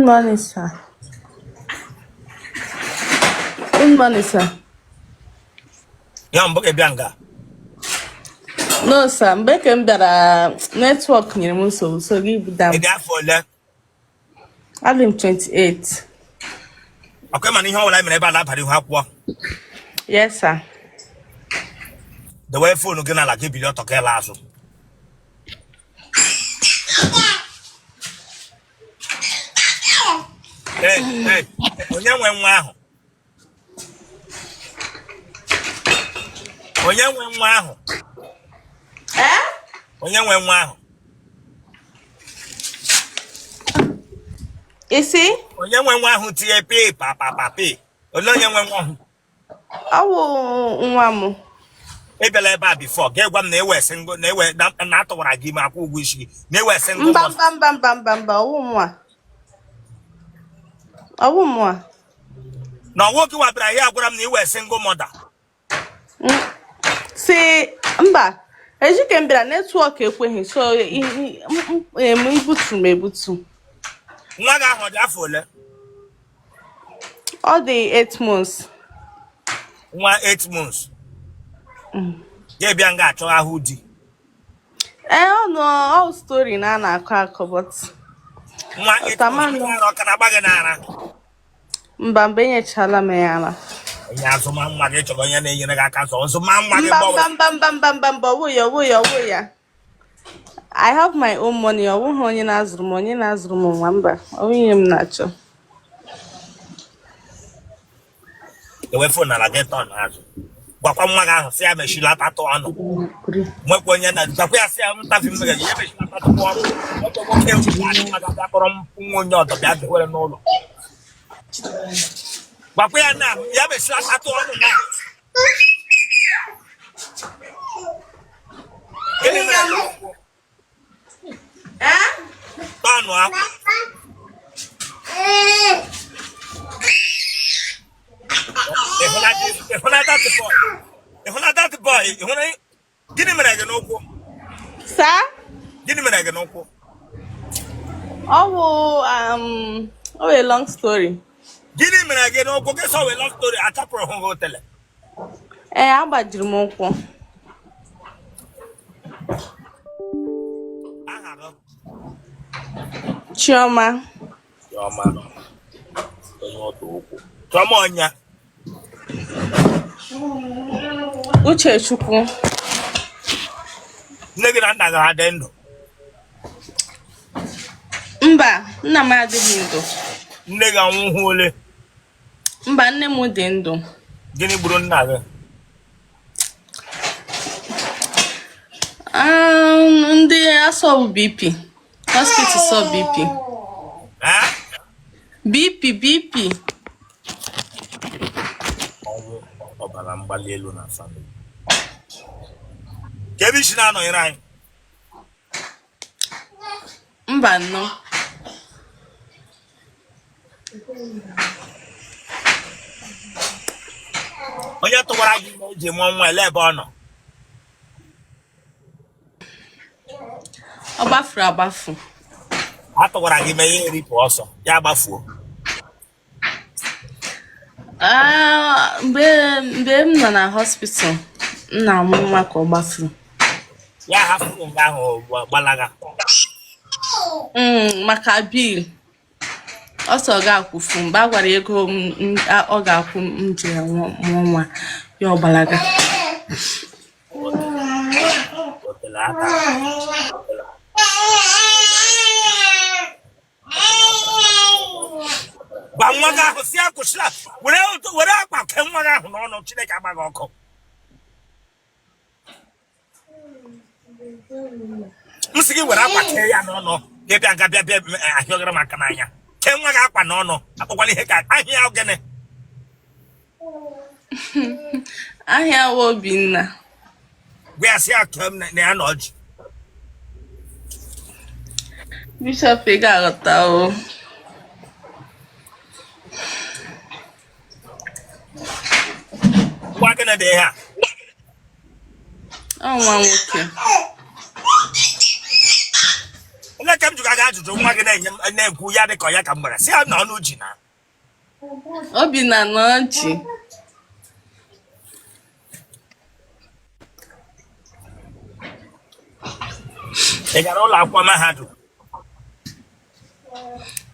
morning, sir. Good morning, sir. Ya mbụ gị bịa nga? No, sir. Mgbe ke m bịara, network nyere m nsogbu, so gị buda Ị m. dị afọ ole? Adị m 28. Ọkwa mana ihe ọ bụla mere ebe a na-abara ihu akwụkwọ. Yes, sir. Dewe phone gị n'ala, gị bilie ọtọ ka ịla azụ. Ee, ee, onye nwe nwa ahụ? Onye nwe nwa ahụ? Eh? Onye nwe nwa ahụ? Isi? Onye nwe nwa ahụ tinye pi pa pa pa pi? Olee onye nwe nwa ahụ? Ọ wụ nwa m. Ị bịala ebe a before, ga gwa m na ị wụ single, na ewe na atụwara gị ime akwụ ụgwọ isi gị, na ị wụ single. Mba, mba, mba, mba, mba, mba, ọwụ mụa. Ọwụ mụa. Na ọwụ gị wabịara ya gwara m na ị wụ single mother. Si mba, ejike m bịara, network ekweghị, so m ibutu m ebutu. Nwa gị ahụ ọ dị afọ ole? Ọ dị 8 months. Nwa 8 months ya bịa nga achọ ahụ di? Ee, ọ nọ ọ story na a na-akọ akọ, but Nwa 8 Ọtamanụ. months, ara ọ ka na-agba gị n'ara? Mba, mba, enyechala m ya ara. Onye azụma nwa gị chọrọ onye na-enyere gị aka zọ nzụma nwa gị. Mba. Gbanwe. Mba, mba, mba, mba, mba, mba, ọwụ ya, ọwụ ya, ọwụ ya. I have my own money. Ọ bụghị onye na-azụrụ m, onye na-azụrụ m nwa, mba, ọ bụghị ihe m na-achọ. Ewe phone n'ala, gị tọn azụ, gwakwa nwa gị ahụ sị ya mechilatatụ ọnụ. Nwekwa onye na gwakwa ya sị ya ntafi mmeghe gị, ya mechilatatụ ọnụ. Nwekwa nwoke nwa gị abịa kpọrọ nwa onye ọdọ bịa dowere n'ụlọ. Gwakwa ya na ya mechilatatụ ọnụ. Na gịnị mere? Tọnụ akwa. Ịhụna that boy? Ịhụna that boy? Ịhụna gịnị mere gị n'ụkwụ? Sir? Gịnị mere gị n'ụkwụ? Ọ wụ ọ wụ a long story. Gịnị mere gị n'ụkwụ? Gị sọ wee long story, achapụrụ hụ gị otele. Ee, agbajiri m ụkwụ. Aha gị? Chioma. Chioma onye ọdụ ụkwụ? Chioma onye? Uchechukwu. Nne gị na nna gị ha dị ndụ? Mba, nna m adịghị ndụ. Nne gị anwụhụ ole? Mba, nne m dị ndụ. Gịnị gburu nna gị? Ndị asọ bụ BP. Hospital sọ BP. Eh? BP, BP. Ọnwụ ọbara mgbali elu na family. Ka ebe isi na-anọnyere anyị? Mbano. Onye tụwara gị ime eji mụọ nwa, ele ebe ọ nọ? Ọ gbafuru agbafu. A tụwara gị ime, ya eripụ ọsọ, ya gbafuo? Ah, mgbe m nọ na hospital m na-amụ nwa ka ọ gbafuru. Ya hapụrụ nga ahụ gbalaga? Maka bill ọ sọ ọ ga-akwụfu. Mgbe a gwara ego ọ ga-akwụ m ji ya mụọ nwa ya, ọ gbalaga. Otele aka. Gwa nwa gị ahụ si ya kwụsịla. Were akwa kee nwa gị ahụ n'ọnụ. Chineke agba gị ọkụ. M sị gị were akwa kee ya n'ọnụ. Gị bịa nga bịa bịa ahịọgara m aka n'anya. Kee nwa gị akwa n'ọnụ. Akpọkwala ihe ka aha ya gịnị? Aha ya wụ Obinna. Gwa ya sị ya kee m na ya na ọjị. Bishop, ị ga-aghọta o. Nwa gịnị dị ihe a? Ọ nwa nwoke. Onye ka m jụrụ ga Ajụjụ nwa gị na-enye m na-ekwu ya dị ka ya ka m gwara sị ya na ọnụ ji na Obinna nọchi. Ị gara ụlọ akwụkwọ mahadum?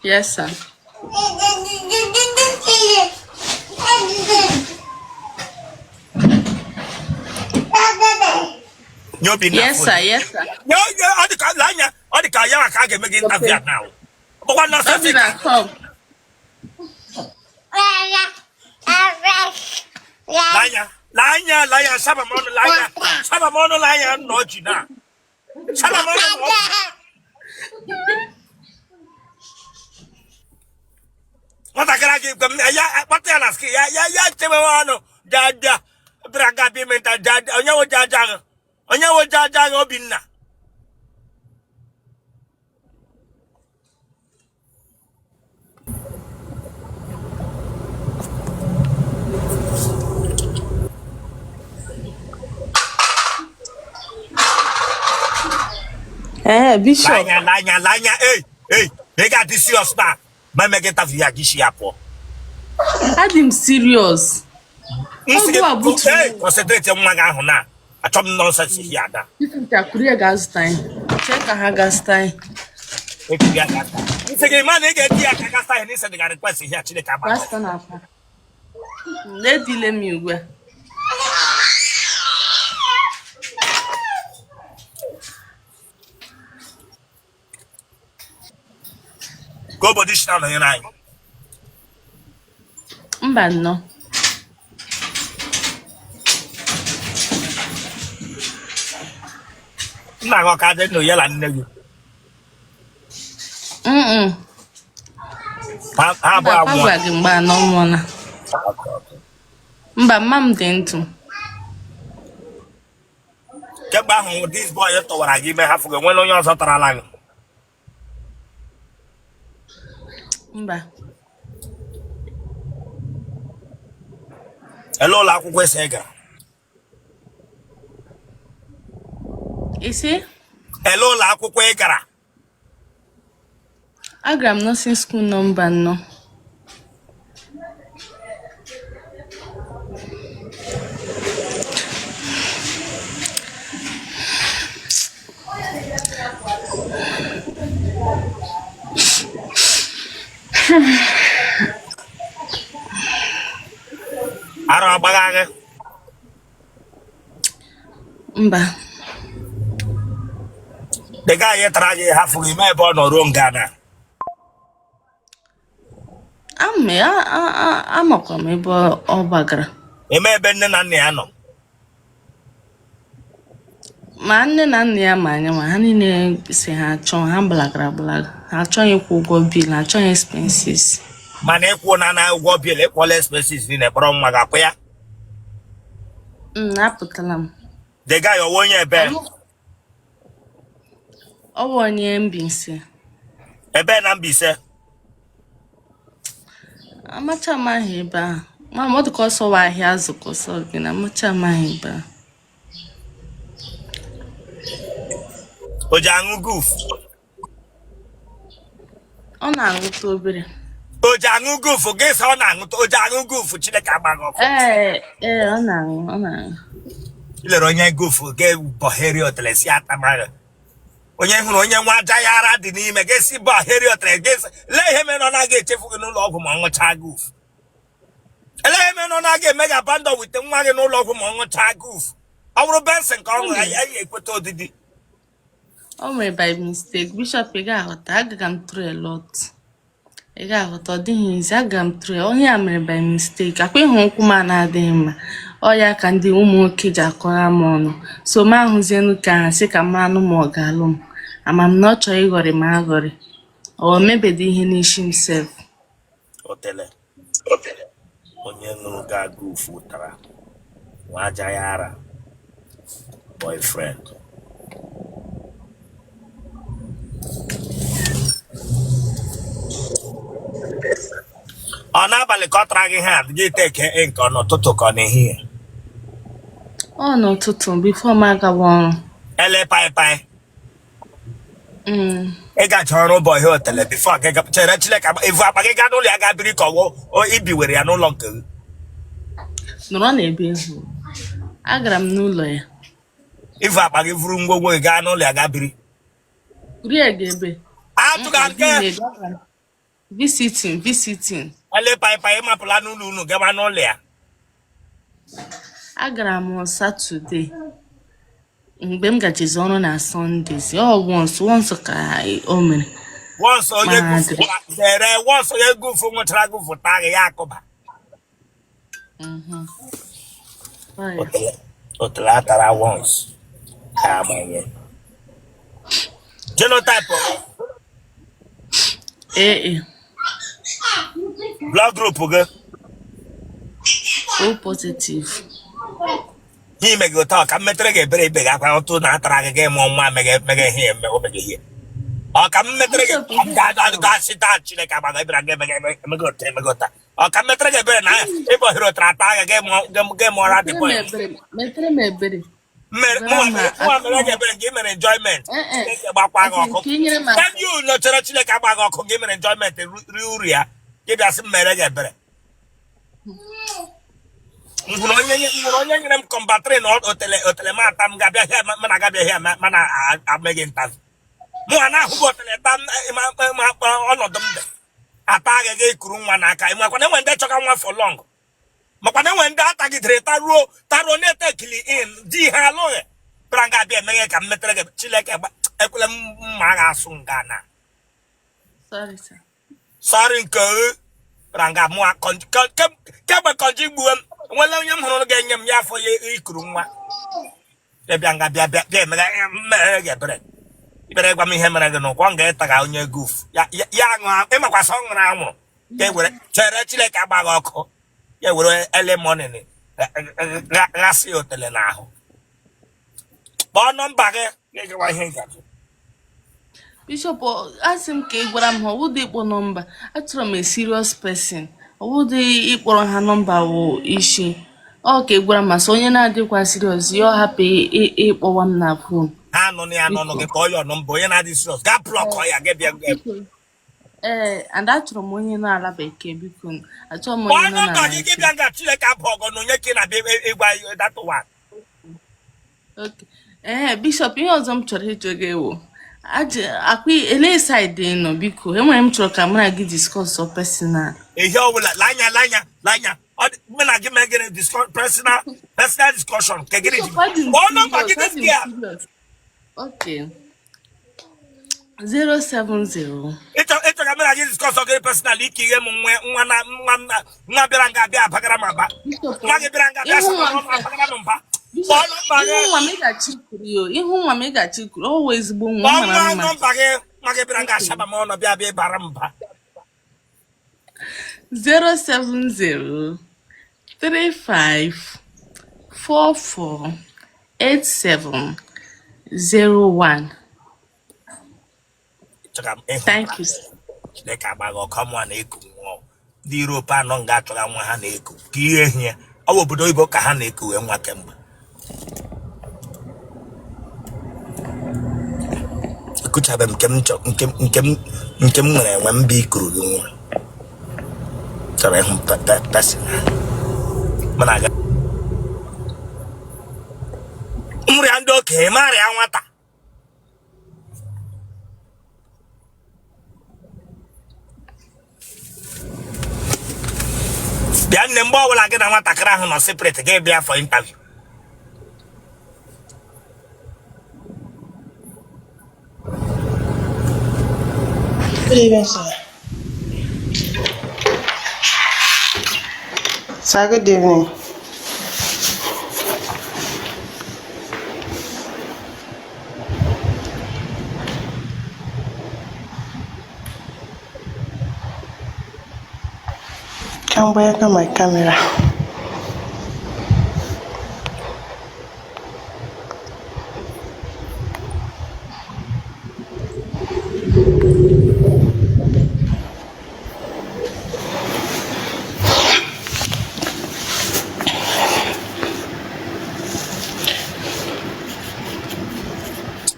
Yes, sir. Nye Obinna Yes, phone. sir. Yes, sir. Nye onye ọ dị ka lee anya, ọ dị ka ya ka a ga-eme gị interview now. Ọkwa na Obinna, come. Lee anya, lee anya, lee anya, saba m ọnụ, lee anya, saba m ọnụ, lee anya, nna ọjị na saba m ọnụ na ọjị. Nwatakịrị gị gwa m ya kpata ya na ski ya ya ya chebewe ọnụ jaja bịara ga bịa ime nta jaja. Onye wo jaja gị? Onye wo jaja gị, Obinna? Eh, Bishop. Lee anya, lee anya, lee anya, ei ei, na ị ga-adị serious na ma eme gị interview ya gị shi ya pụọ. Adị m serious. M sị gị, Ọgwụ a butu. ei, concentrate nwa gị ahụ na achọ m nonsense here na. Bishop, kurie ga-azụta anyị. Chee ka ha ga-azụta anyị. Ekiri ya gasta. M sị gị ma na ị ga-eti ya aka gasta ihe n'ise dịga request here Chineke agba. Gasta na akwa. Edile m ugbu a. Ka obodo isi na-anọnyere anyị. Mba nnọọ. Nna gị ọ ka dị ndụ, ya na nne gị? Mm-mm. Ha ha abụọ Mba, anwụọ? gwa gị mgbe anọ nwụọla. Mba, mma m dị ndụ. Kemgbe ahụ this boy tụwara gị ime hafụ gị, nwere onye ọzọ tarala gị? Mba. Ele ụlọ akwụkwọ esi ị gara? Isi? Ele ụlọ akwụkwọ ị gara? Agara m nursing school nọmba anọ. Arụ agbagha gị? Mba. The guy tara gị hafụ gị, ime ebe ọ nọ ruo nga na? Amakwa m ebe ọ gbagara. Eme ebe nne na nna ya nọ? Ma nne na nna ya ma anyị ma ha niile si ha chọọ ha gbalagara agbalaga. Ha achọghị ịkwụ ụgwọ bill, ha achọghị expenses. Mana ịkwụ na na ụgwọ bill, ịkwụọla expenses niile, kpọrọ nwa gị akwụ ya? Apụtala m. The guy ọwa onye ebe? Ọ bụ onye Mbaise. Ebe na Mbaise? Amacha m aha ebe ahụ. Ma ọ dị ka ọsọ wa ahịa azụ ka ọsọ gị na amacha m aha ebe ahụ. O ji aṅụ guf? Ọ na-aṅụta obere. O ji aṅụ guf gị sị ọ na-aṅụta, o ji aṅụ guf? Chineke agbaghị ọkụ. Ee, ee, ọ na-aṅụ, ọ na-aṅụ. Ilere onye guf gị bọheri otele si atamaghị onye hụrụ onye nwa aja ya ara dị n'ime gị si bọheri otele gị sị lee ihe mere na ọ naghị echefu gị n'ụlọ ọgwụ ma ọ ṅụchaa guf. Elee ihe mere na ọ naghị eme gị abandon with nwa gị n'ụlọ ọgwụ ma ọ ṅụchaa guf? Ọ bụrụ Benson ka ọ ṅụrụ ya, ya ekweta odidi. O mere by mistake. Bishop, ị ga-aghọta. Agaga m through a lot. Ị ga-aghọta, ọ dịghị izi. Aga m through onye a mere by mistake. Akwa ịhụ ụkwụ m a na-adịghị mma. Ọ ya ka ndị ụmụ nwoke ji akọrọ m ọnụ. So m ahụzienu ka ha sị ka m anụ ma ọ ga-alụ m. Ama m na ọ chọrọ ịghọrị m aghọrị. O mebedi ihe n'isi m sef. Otele onye ṅụrụ ga gufu tara nwa aja ya ara boyfriend. Ọ n'abalị ka ọ tara gị ha gị teke nke ọ n'ụtụtụ ka ọ n'ehihie? Ọ n'ụtụtụ before m agawa ọrụ. Ele pai pai? Mm. Ị gacha ọrụ ụbọchị otele before gị chere Chineke evu akpa gị gaa n'ụlọ ya gaa biri ka ọwụ ibiwere ya n'ụlọ nke gị. Nọrọ n'ebe ịhụ. Agara m n'ụlọ ya. Ivu akpa gị vuru ngwongwo gị gaa n'ụlọ ya gaa biri. Rie ga ebe. Atụga nke Visiting, visiting. Ele paịpaị ịmapụla n'ụlọ unu gaba n'ụlọ ya. Agara m Saturday. Mgbe m gachezi ọrụ na Sundays, ọ once once ka o mere. Once onye Mahadum. gufu zere, once onye gufu nwụchara gufu taa gị ya akụba. Ọ ya. Otele atara once ka agbanye. Genotype, Ee, blood group gị? O positive. Ihe ime gị ụtọ ka m metere gị ebere ibe gị akwa ọtụ na atara gị gị mụọ nwa meghe meghe ihe eme o meghe ihe ọ ka m metere gị gasị taa Chineke agbaga ebere gị emeghe emeghe ụtọ emeghe ụta ọ ka m metere gị ebere na ịbọhịrị ụtara ata gị gị mụọ gị mụọra dị Metere m boy ebere, metere m ebere. Mụnwa mere gị ebere gị mere enjoyment. Ee, e. Chineke gbakwa gị Asị m ọkụ. ka ị nyere m aka. Thank you nọchere Chineke agba gị ọkụ gị mere enjoyment rie uru ya gị bịa sị m mere gị ebere. M hụrụ onye nyere m kọmbatịrị na otele otele m ata m ga-abịa hịa mana agabịa hịa mana ameghị interview mụ a na-ahụghị otele ta m ma ọnọdụ m dị ata agaghị ekuru nwa n'aka. Makwana enwe ndị chọga nwa for long, makwana enwe ndị atagidere taruo taruo na-etekili in di ha alụghị bịara nga abịa emeghe ka m metere gị. Chineke ekwele m mma agha asụ nga na. Sorry, sir. Sorry nke bịara nga mụ kemgbe kọnji gbuwe m nwere onye m hụrụ ga-enye m ya afọ ya ikuru nwa bịa nga bịa bịa bịa emeghe mmeghere gị ebere ibere gwa m ihe mere gị n'ụkwụ ọ ga-ịtaga onye guf ya ya aṅụ ịmakwasị ọ ṅụrụ anwụrụ ya ewere chere Chineke agbaghị ọkụ ya ewere early morning ghasị ya otele n'ahụ. Kpọọ nọmba gị gị gawa ihe ị ga-ajụ. Bishop, asị m ka ị gwara m ha ọwụdị ịkpọ nọmba. Achọrọ m a serious person. Ọwụdị ịkpọrọ ha nọmba wụ isi. Ọ ka ị gwara m masị onye na-adịkwa serious ya ọ hapụ ịkpọwa m na phone. Ha anụ na ya n'ọnụ gị. Kpọọ ya nọmba onye na-adị serious gaa block ya gị bịa gị. Ee, and achọrọ m onye nọ ala bekee, biko. Achọrọ m Kpọọ onye nọ na nọmba gị gị bịa Naịjirịa. nga Chineke abụ ọgọ na onye ka ị na-abịa ịgwa that one. Okay. Ee, Bishop, ihe ọzọ m chọrọ ịjụ gị wụ akwa elee side ị nọ, biko? Enwere m chọrọ ka mụ na gị discuss personal. Ihe ọbụla lanya lanya lanya ọ dị mụ na gị mee gịnị personal personal discussion nke gịnị ji Bishop, adị m kpọọ nọmba gị serious, adị m this girl. serious. Okay. 070 ịchọ ịchọ ka mụ na gị discuss gịnị personal ike ihe m nwe nwa na nwa na nwa bịara nga abịa abagara m aba. Bishop, Nwa gị bịara nga abịa ihu nwa sị m m abagara m mba. Bishop, Kpọọ nọmba ihu gị. nwa m ị ga-achị kwuru yo, ihu nwa m ị ga-achị kwuru, ọ wụ ezigbo nwa, Kpọọ ọ mara nwa mma. nọmba gị. Nwa gị bịara nga ashaba m ọnụ bịa bịa ịbara m mba. 070 35 44 87 01. Ịchọ ka m ịhụ Thank you, sir. Chineke agbaghị ọkụ mụa na-eku nwa ndị Europe anọ nga achọga nwa ha na-eku ka ihe ehi ya ọ bụ obodo oyibo ka ha na-ekuwe nwa kemgbe ekuchabe m nke m chọ nke m nke m nke m nwere enwe mba ikuru gị nwa chọrọ ịhụ personal mana aga nrịa ndị okenye marịa nwata. Bịa nne, mgbe ọbụla gị na nwatakịrị ahụ nọ separate gị bịa for interview. Good evening, sir. Sir, good evening. Can work on my camera.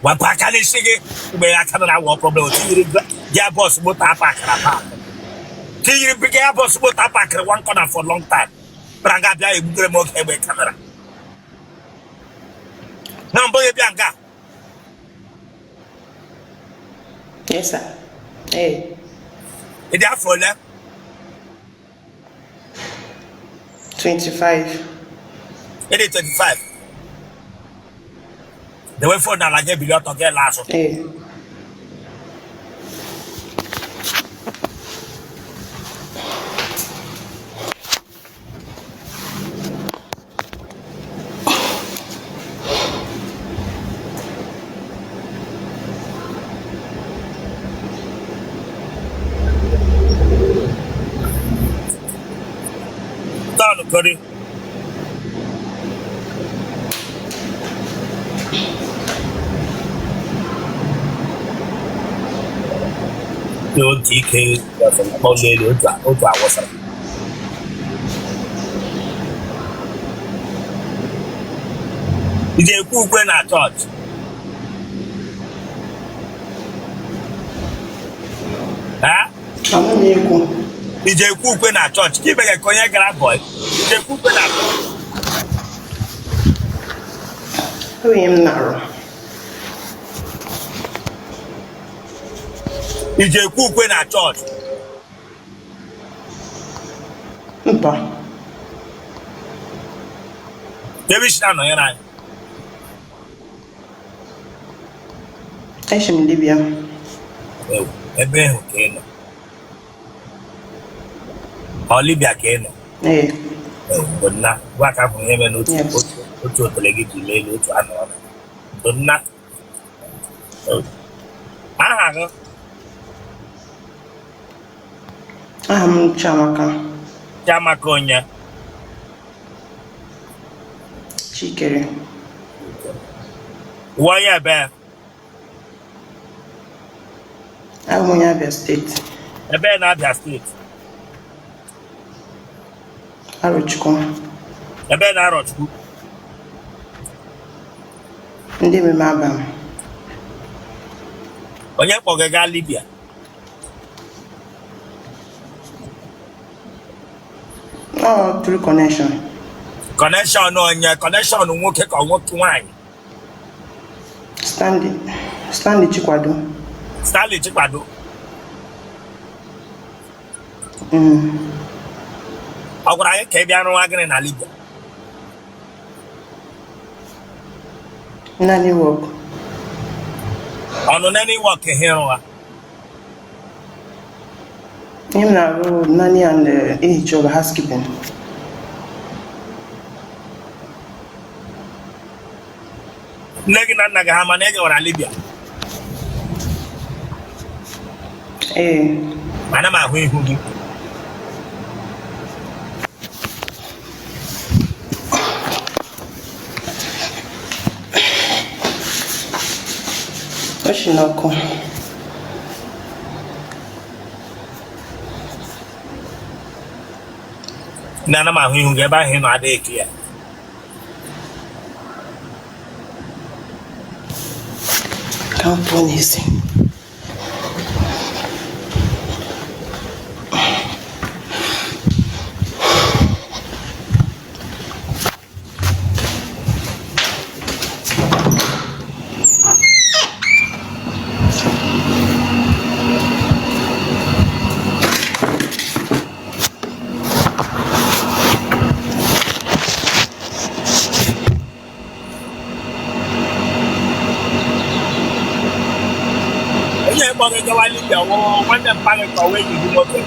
Wepụ aka n'isi. isi gị mgbe ya camera wọ problem otu yiri gear box moto apakịrị apakị tinyere gear box moto apakịrị one corner for long time bịara nga bịa egbugere m oge egbe camera na mbụ ya bịa nga. Yes, sir. Hey. Ị dị afọ ole? 25. Ị dị 25. Dewe phone n'ala gị, ebili ọtọ gị laa azụ. Hey. Tọn kori. Dị otu ike kpọlụ elu otu awụsara. Ị ga-ekwe ukwe na chọọchị? Ha? Ama m ekwu. Ị ga-ekwe ukwe na chọọchị ka ibe gị ka onye gara boy. Ị ga-ekwe ukwe na chọọchị? Enweghị m na-arụ. Ị ga-ekwe ukwe na chọọchị? Mba. Ebe isi na-anọnyere anyị. Eshi m Libya. Ewu, ebe ahụ ka ị nọ. Ọ Libya ka ị nọ? Ee. Ewu, nna, gwa ka ahụ ihe mere n'otu Yes. otu otele gị ji lee elu otu anụ ọnụ. Nna. Ewu. Aha gị? Aha m Chiamaka. Chiamaka onye? Chikere. Uwe onye ebe? Abụ m onye Abia steeti. Ebe na Abia steeti? Arochukwu. Ebe na Arochukwu? Ndị mmemme Abam. Onye kpọ gị gaa Libya? Ọ through connection. Connection onye? Connection nwoke ka nwoke nwaanyị? Stanley. Stanley Chikwado. Stanley Chikwado. Ọ gwara anyị ka ị bịa rụwa gịnị na Libya? Nanny work. Ọnụ nanny work ihe rụwa? Ihe m na-arụ nanny and ihicha ụlọ, housekeeping. Nne gị na nna gị ha ma na ị gawara Libya? Ee. Ana m ahụ ihu gị. O si n'ọkụ. Nne, ana m ahụ ihu gị ebe ahụ ị nọ adịghị eke ya. Ka m pụọ n'ezi. Onye kpọrọ gị gawa Libya wụ nwanne mpa gị ka ọ wee enyi gị nwoke?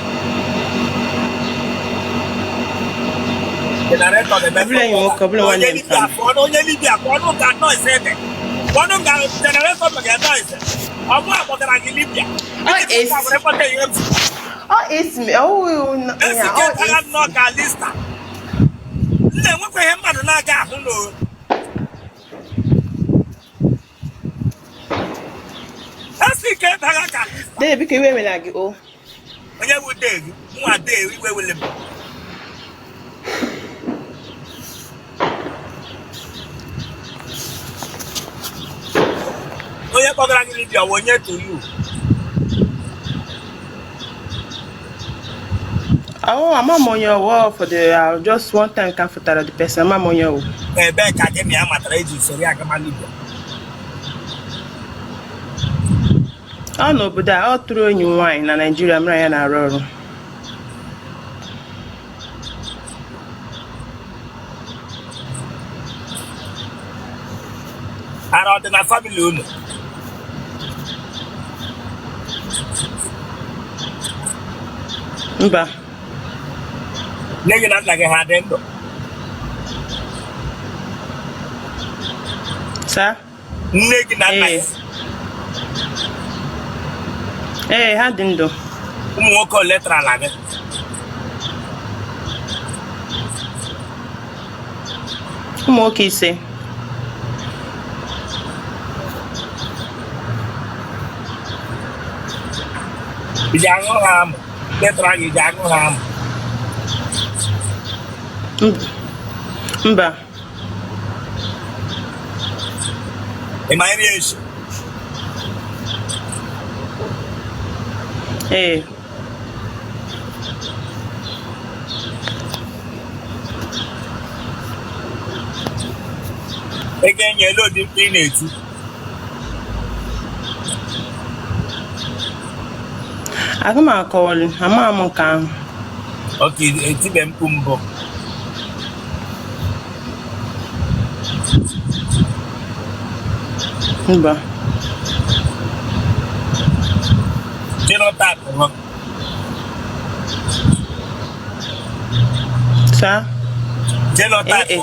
Generator na-eme. Ọ bụla enyi nwoke, ọ bụla nwanne Onye mpa Libya m. pụọ, onye Libya pụọ ọnụ ka noise dị. Ọnụ ka generator mega noise. Ọ bụ akpọgara gị Libya. Ọ esi. Were kpọta ihe m si. Ọ esi m. Ọ wụ Esi ya, ka ọ etagha esi. nnọọ ka lista. M na-enwekwa ihe mmadụ na-aga ahụ n'o. Esi ka etagha ka lista. Dee, biko iwe emela gị o. Onye bụ dee gị? Nwa dee iwe wele m. Onye kpọgara gị Libya wụ onye to you? Oh, ama m onye ọwụ for the just one time ka m fụtara the person, ama m onye ọwụ. Ebee ka gị na ya matara eji soro ya gama Libya? Ọ n'obodo a, ọ tụrụ enyi m nwaanyị na Naịjirịa mere ya na-arụ ọrụ. Ara ọ dị na family unu? Mba. Nne gị na nna gị ha dị ndụ? Sir? Nne gị na nna gị? Ee, ha dị ndụ. Ụmụ nwoke ole tarala gị? Ụmụ nwoke 5. I ji aṅụ ha amụ? Ndị tara gị, i ji aṅụ ha amụ? Mba. Ị ma nri esi? Ee. Ị ga-enye elu ụdị mkpu ị na-eti? Aga m akọwali, ama m nke ahụ. Okay, etibe mkpu mbụ. Mba. Genotype gị? Sir? Genotype Ee.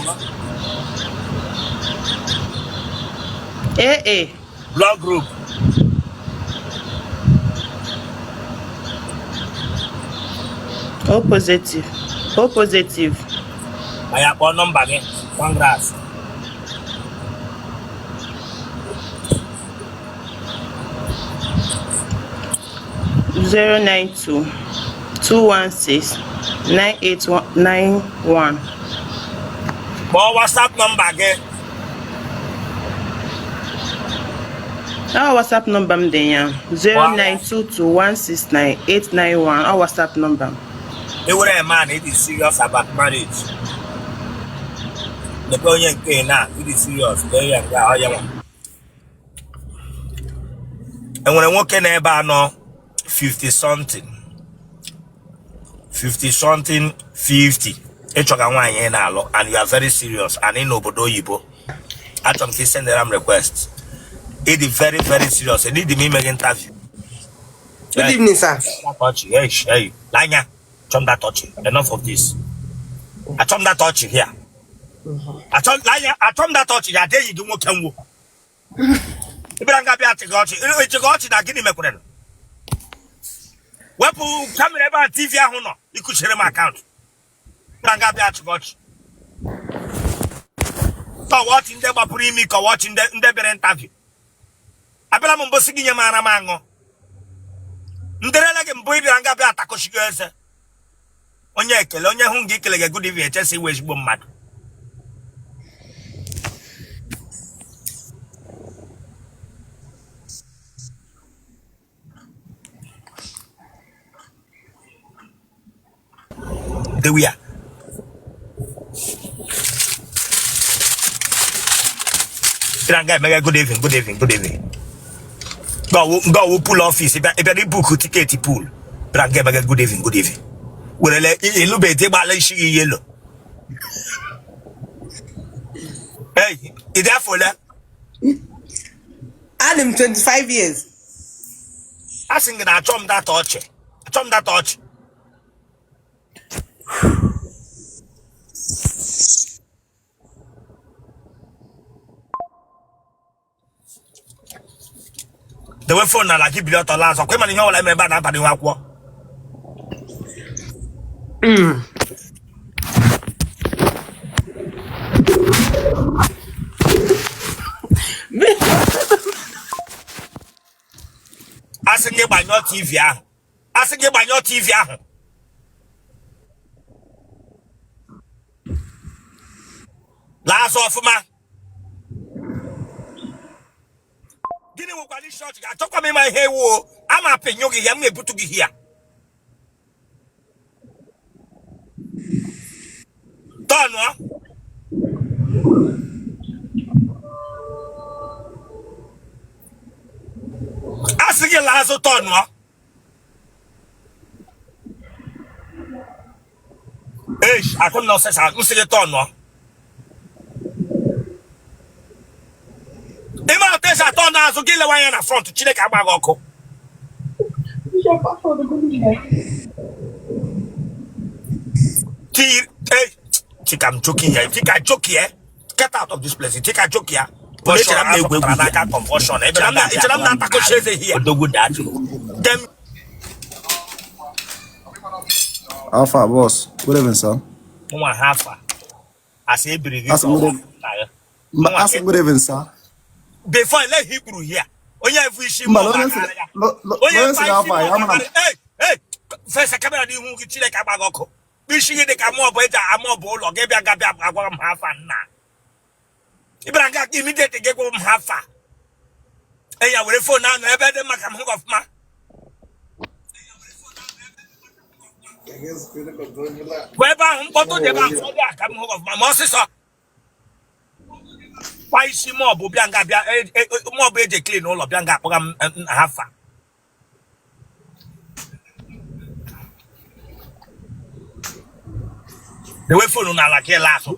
gị? Ee. Blood group? O positive. O positive. Ma ya kpọọ nọmba gị. Congrats. 092 216 9891. Kpọọ WhatsApp nọmba gị. Ọ WhatsApp nọmba m dị ya 0922169891. Ọ WhatsApp nọmba m. Ị were a man, ị dị serious about marriage. Lekwa onye nke na ị dị serious, lee ya nga ọ ya nwa. Enwere nwoke na ebe a nọ 50 something 50 something 50 ịchọga nwaanyị ị na-alụ and you are very serious and ị n'obodo oyibo, achọrọ m ka ị sendera m request. Ị dị very very serious, need m ime gị interview. Good evening, sir. Touch, hey, hey, l'anya, achọ m that touch. Enough of this. Achọ m that touch here. Achọ l'anya, achọ m that touch ya adịghị gị nwoke nwo. Ị bịara nga bịa chịga ọchị, ịchịga ọchị na gịnị mekwere? Wepụ camera ebe a TV ahụ nọ, ikuchere m account. Bịara nga bịa chịga ọchị. Tọwa ọchị ndị gbapụrụ imi kọwa ọchị ndị bịara interview. Abịara m mbụ sị gị nye m ara m aṅụ. Nderele gị mbụ ị bịara nga bịa atakọchigo eze. Onye ekele, onye hụ gị ekele gị good evening echesi iwe ezigbo mmadụ. Dewe ya. Bịara nga emeghe good evening, good evening, good evening. Nga ọwụ pool office, ị bịara ibook ticket pool. Bịara nga emeghe good evening, good evening. Werele elubedi gbala isi gị yellow. Hey, ị dị afọ ole? Adị m 25 years. A sị gị na achọ m that ọchị. Achọ m that ọchị. Dewe phone n'ala gị bili ọtọ laa azụ. Kwa ịma na ihe ọbụla eme ebe a na-aba n'ihu akwụkwọ. Asị gị gbanyụọ TV ahụ. Asị gị gbanyụọ TV ahụ. Laa azụ ọfụma. Gịnị nwekwara isi ọchị ga-achọkwa m ịma ihe ewu o ama apịnyụ gị ya m na-ebutu gị hia tọnụọ. A sị gị laa azụ tọnụọ. Eish, akụ na ọsịsa m sị gị tọnụọ. Ime otu esi atọ n'azụ gị lewe anya na front Chineke agba gị ọkụ. Hey, think I'm joking here. You think I'm joking here? Get out of this place. You think I'm joking here? Echere m na-egwu egwu n'aka convulsion. Echere m na-atakochi eze here. Odogwu dajụ. Dem Alpha boss, good evening, sir. nwa ha afa. Asị ebiri gị Asị ka ọwa m nna ya. Mba, Nwa asị m good evening, sir. Before ele ihe kwuru here. Onye efu isi Mba, mụ Lawrence, ọba karịa. Onye Lawrence efu isi na-afa mụ ya, ọba ama na karịa. Hey, hey, fesa kamera n'ihu gị Chineke agba gị ọkụ. Isi gị dị ka mụ ọbụ eji ama ọbụ ụlọ gị bịa gabịa agwa m ha afa nna. Ị bịara nga immediately gị gwa m ha afa. Enya were phone ahụ ebe dị mma ka m hụ gị ọfụma. Bụ ebe ahụ mkpọtụ dị ebe ahụ ụfọdụ a ka m hụ gị ọfụma ma ọsịsọ. Kwa isi mop bịa nga bịa mop eji clean ụlọ bịa nga akpọga m ha afa. Dewe phone n'ala ka ịla azụ.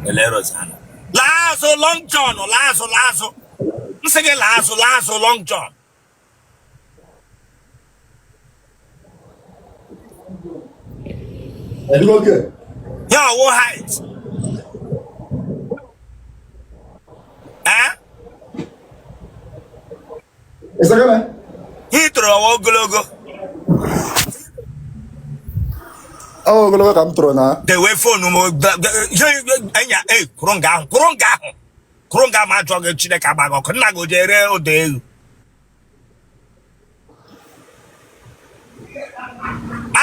Ele Rosanna. Laa azụ Long John, laa azụ, laa azụ. M sị gị laa azụ, laa azụ Long John. Okay. Ya ọwụ height. Eh? Is that gonna? Ihe toro ọwa ogologo. Ọ ogologo ka m toro na. Dewe phone m enya e kwụrụ nga ahụ kwụrụ nga ahụ kwụrụ nga ma ajọ gị Chineke agba gị ọkụ nna gị o ji ere ụda ewu.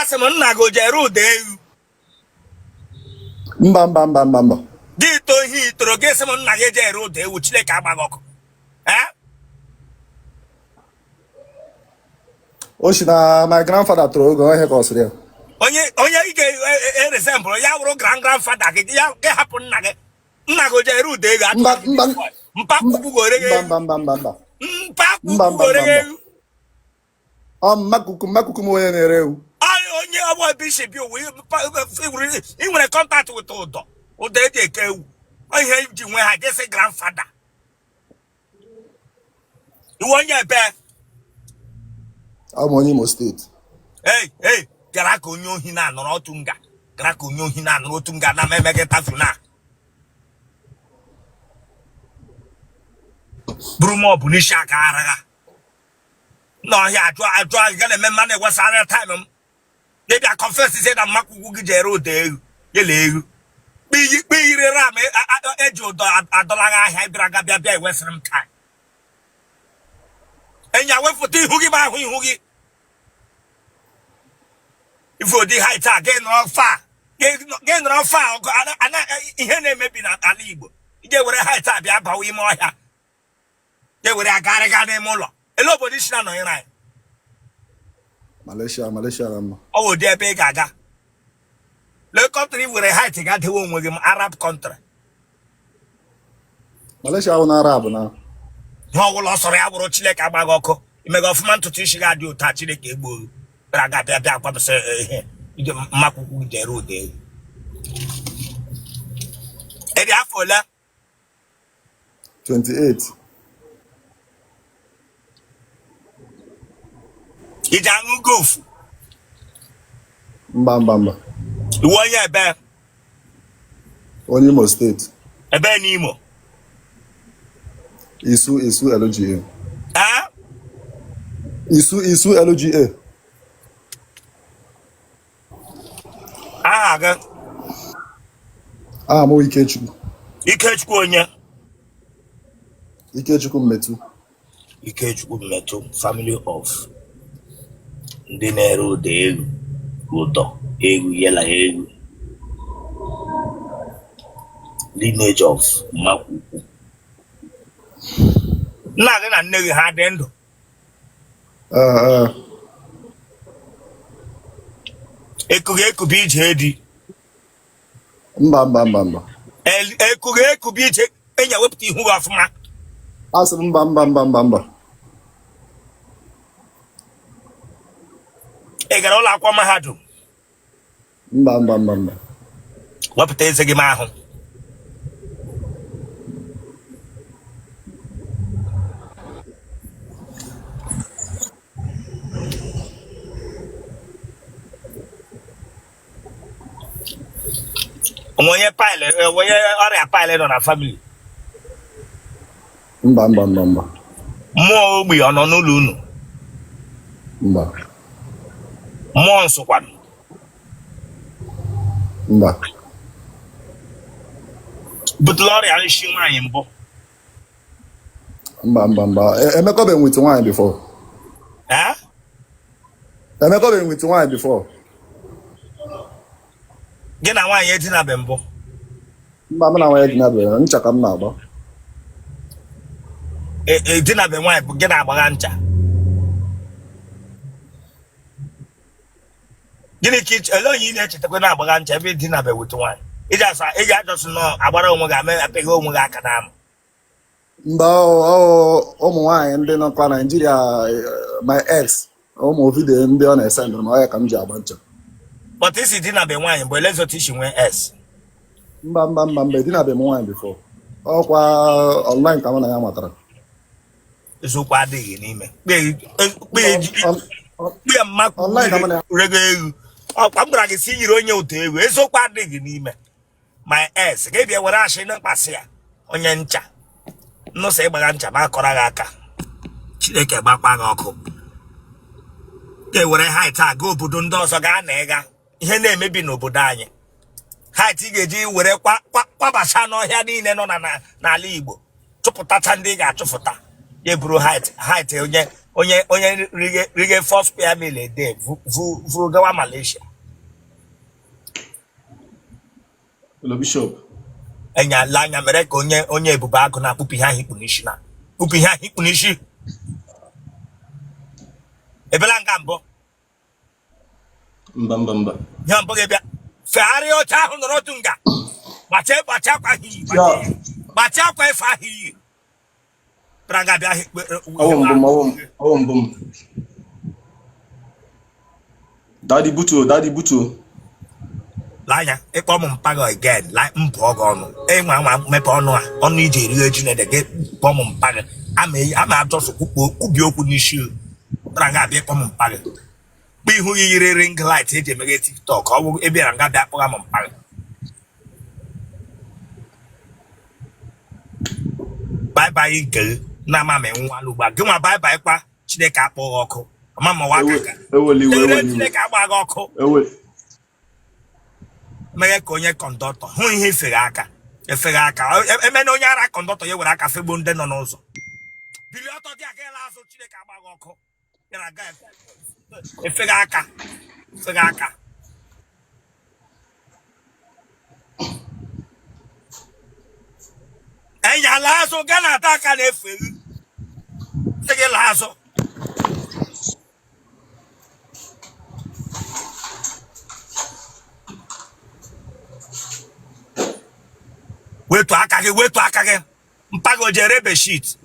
Asị m nna gị o ji ere ụda ewu. Mba mba mba mba mba. Gị too ihe i toro gị sị m nna gị eji ere ụda ewu Chineke agba gị ọkụ. Eh? O si na my grandfather toro oge ọhịa ka ọ sịrị ya. Onye onye ị ga-eresemblụ ya wụrụ grand grandfather gị ya gị hapụ nna gị nna gị o ji ere ụda ewu Mba mba mpa kwukwu gore gị mba mba mba mba mba. mpa Mba kwukwu mba gore mba gị mba. ewu. Ọ mmakuku mmakuku m onye na-ere ewu. Onye ọgbọ bishop ụwa ị nwere contact with ụdọ ụdọ eji eke ewu ihe ji nwee ha jesi grandfather iwe onye ebe Ọ bụ onye Imo steeti. Ei ei gara ka onye ohi na-anọrọ otu nga gara ka onye ohi na-anọrọ otu nga na m eme gị interview na buru mop n'isi aka aragha n'ọhịa ajụ ajụ ga na-eme mma na-ewesara time m gị bịa confess sị na mmakwukwu gị ji ere ụdọ ewu yele ewu kpiyiri ram eji ụdọ adọlaghị ahịa ịbịara ga bịa bịa ewesịrị m time enya wepụta ihu gị ma ahụ ihu gị ife ụdị height a gị nọrọ fa gị nọrọ fa ọgụ ihe na-emebi n'ala Igbo ị ga-ewere height a bịa bawa ime ọhịa ga-ewere agarịga n'ime ụlọ ele obodo i si na-anọnyere anyị. Malaysia, Malaysia na mma. Ọ wụ ụdị ebe ị ga-aga lee country were height ga dewe onwe gị m Arab country. Malaysia ahụ na Arab na. Ihe ọbụla ọ sọrọ ya bụrụ Chineke agba gị ọkụ imega ọfụma ntutu isi gị adị ụta Chineke egbuo gị bịara ga bịa bịa gwa m sị ihe ije mmakwụkwụ gị jere ụda ewu. Ị dị afọ ole? 28. I ji aṅụ gofu? Mba mba mba. Ị wụ onye ebe? Onye Imo steeti. Ebe n'Imo? Isu Isu LGA. Ee? Isu Isu LGA. Aha gị? Aha m Ikechukwu. Ikechukwu onye? Ikechukwu Mmetu. Ikechukwu Mmetu, family of ndị na-ere ụdọ egwu, ụdọ egwu yela egwu, lineage of Mmakwukwu. Nna gị na nne gị ha dị ndụ? Ee, ee. Ekughị ekubi ije di? Mba, mba, mba, mba. Ekughị ekubi ije enya, wepụta ihu gị ọfụma. Asị m mba, mba, mba, mba, mba. Ị gara ụlọ akwụkwọ mahadum? Mba, mba, mba, mba. Wepụta eze gị m ahụ. Onwe onye pile, onwe onye ọrịa pile nọ na family? Mba, mba, mba, mba. Mmụọ ogbi ọ nọ n'ụlọ unu? Mba. Mmụọ nsụkwanụ? Mba. Butela ọrịa nshi nwaanyị mbụ? Mba, mba, mba. Emekọbeghị with nwaanyị before. Eh? Emekọbeghị with nwaanyị before. Gị na nwaanyị edinabe mbụ? Mba, mụ na nwaanyị edinabeghị. Ncha ka m na-agba. Edinabe nwaanyị bụ gị na-agbagha ncha. Gịnị ka ele onye ị na-echetakwa na-agbagha ncha ebe edinabe with nwaanyị? Iji asa iji ajọsị nọ agbara onwe gị ama apịghị onwe gị aka n'amụ. Mba, ụmụ nwaanyị ndị nọkwa Naijiria, my ex, ụmụ video ndị ọ na-esend m, ọ ya ka m ji agba ncha. But ị sị idinabe nwaanyị mbụ, elezi otu i si nwee ex? Mba, mba, mba, mba, edinabe m nwaanyị before. Ọkwa online ka mụ na ya matara. Eziokwu adịghị n'ime kpe mma rego egwu. Ọkwa m gwara gị si yiri onye ụtọ egwu. Eziokwu adịghị n'ime my ex ga-ebịa were ashị na mkpasị ya onye ncha nnụsọ ịgbagha ncha ma akọrọ gị aka. Chineke gbakwa gị ọkụ. Ga-ewere height a gaa obodo ndị ọzọ gaa na ịga ihe na-emebi n'obodo anyị. Height ị ga-eji were kwabasa n'ọhịa niile nọ n'ala Igbo, chụpụtacha ndị ị ga-achụfụta, ya eburu height height onye onye onye rige four square meal a day vuru gawa Malaysia. Hello, Bishop. Enya lee anya mere ka onye onye ebube agụ na-akpụpụ ihe ahụ i kpu n'isi, na kpụpụ ihe ahụ i kpu n'isi. Ebela nga mbụ? Mba, mba, mba. Ihe mbụ gị bịa fegharịa oche ahụ, nọrọ otu nga, gbachie gbachie akwa ahụ iyi, gbachie akwa efe ahụ iyi. Bịara nga bịa. Ọwụ mbụ m, ọwụ mbụ m. Daddy butuo, daddy butuo. Lee anya, ịkpọ m mpa gị again, la m bụọ gị ọnụ. Ịnwa nwa mepe ọnụ a, ọnụ iji eri ji na ede gị, kpọọ m mpa gị. Ama ajọsụ kwubi okwu n'isi. Bịara nga abịa ịkpọ m mpa gị. Kpa ihu gị yiri ring light eji emeghe TikTok. Ọ bụ ị bịara nga bịa kpọga m mpa gị. Bye bye nke gị na ama m nwa ugbu a. Gị nwa bye bye kwa. Chineke akpọghị ọkụ. Ama m nwa aka. Chineke agbaghị ọkụ. Meghe ka onye conductor hụ ihe efeghe aka efeghe aka eme na onye ara conductor ya were aka fegbuo ndị nọ n'ụzọ. Bilie ọtọ dị aga ele azụ. Chineke agbaghị ọkụ. Bịara aga efeghe aka efeghe aka. Enya laa azụ gaa na-ata aka na-efe gị. Sị gị laa azụ. Wetu aka gị, wetu aka gị. Mpa gị o jere bedsheet?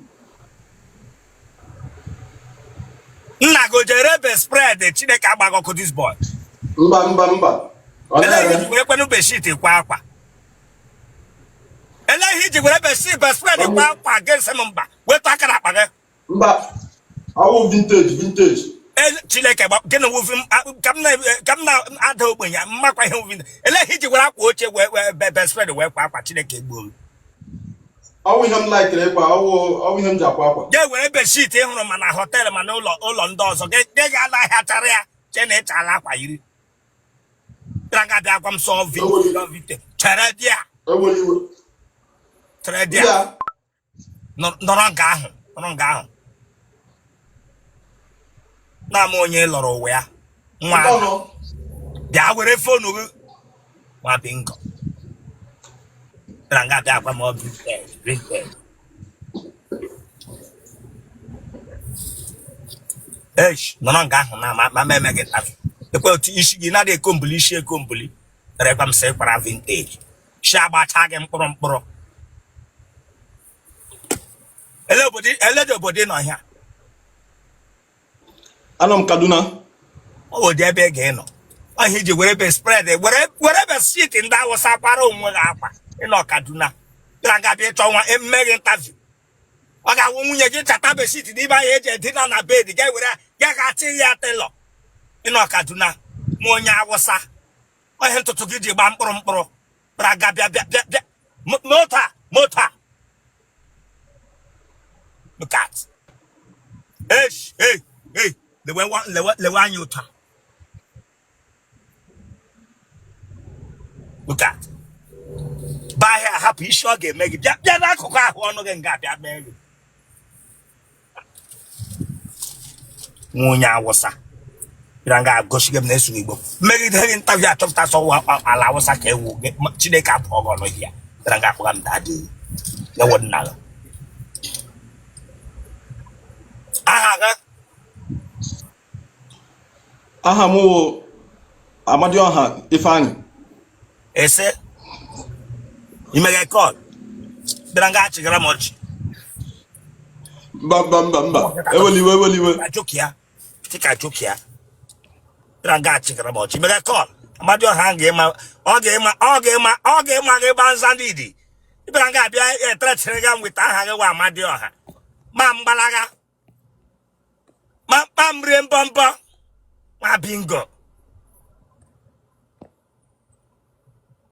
Nna gị o jere bedspread? Chineke agbaghị ọkụ, this boy. Mba, mba, mba. Elee ihe iji were kwenụ bedsheet kwa akwa? Elee ihe iji were bedsheet bedspread kwa akwa? Gị sị m mba. Wetu aka n'akpa gị. Mba, ọwụ vintage, vintage. Chineke gịnị wụ ka m na-ada ogbenye mmakwa ihe wụ elee ihe iji were akwa oche wee bedspread wee kwa akwa? Chineke egbuo. Ọwụ ihe m laikiri ịkwa, ọwụ ihe m ji akwa akwa. Ga were bedsheet ị hụrụ ma na hotel ma na ụlọ ụlọ ndị ọzọ, gị ga-ala ahịa chara ya, chee na ịchala akwa yiri. Bịara ga bịa gwa m sọ vintage. Chere di ya, chere di ya. Nọrọ nga ahụ, nọrọ nga ahụ. Na-ama onye lọrọ ụwa ya nwa Nke ọnụ. Bịa were phone gị nwa bingo. Bịara nga bịa gwa m ọ vintage, vintage. Eish, nọrọ nga ahụ na ma ma eme gị interview. Ekwe otu isi gị na-adị ekombuli isi ekombuli. Rekwa m sị kwara vintage. Shi agbacha gị mkpụrụ mkpụrụ. Ele obodo ele dị obodo ị nọ ihe a? Anọ m Kaduna. Ọ bụ ụdị ebe ị ga-enọ. Ọ ihe iji were bedspread were were bedsheet ndị Awụsa kwara onwe gị akwa ịnọ Kaduna. Bịara nga bịa ịchọ nwa eme gị interview. Ọ ga-awụ nwunye gị chata bedsheet n'ime ahịa eji edina na bed ga were ya ga-achị ya tailor ịnọ Kaduna nwa onye Awụsa. Ọ ihe ntutu gị ji gbaa mkpụrụ mkpụrụ. Bịara nga bịa bịa bịa bịa moto a moto a. Look at. Hey, hey, hey. Lewe lewe lewe anya otu a. Look at. Baa ahịa hapụ isi ọ ga-eme gị bịa bịa n'akụkụ ahụ ọnụ gị nga bịa mee gị. Nwa onye Awụsa. Bịara nga gosi gị m na-eso Igbo. Megide gị interview achọpụta sọ ala Awụsa ka ewu gị Chineke abụọ gị ọnụ ya. Bịara nga akpụga m daddy. Ewo nna gị. Aha gị? Aha m wụ Amadioha Ifeanyị. Ese imeghe call bịara nga achịgara m ọchị. Mba mba mba mba. Ewela iwe ewela iwe. Ka joke ya chika joke ya bịara nga achịgara m ọchị imeghe call Amadioha ga-ịma ọ ga-ịma ọ ga-ịma ọ ga-ịma gị gbanza ndị idi ị bịara nga abịa eterechere ga m weta aha gị wa Amadioha ma mgbalaga ma mkpa m rie mbọmbọ ma bingo.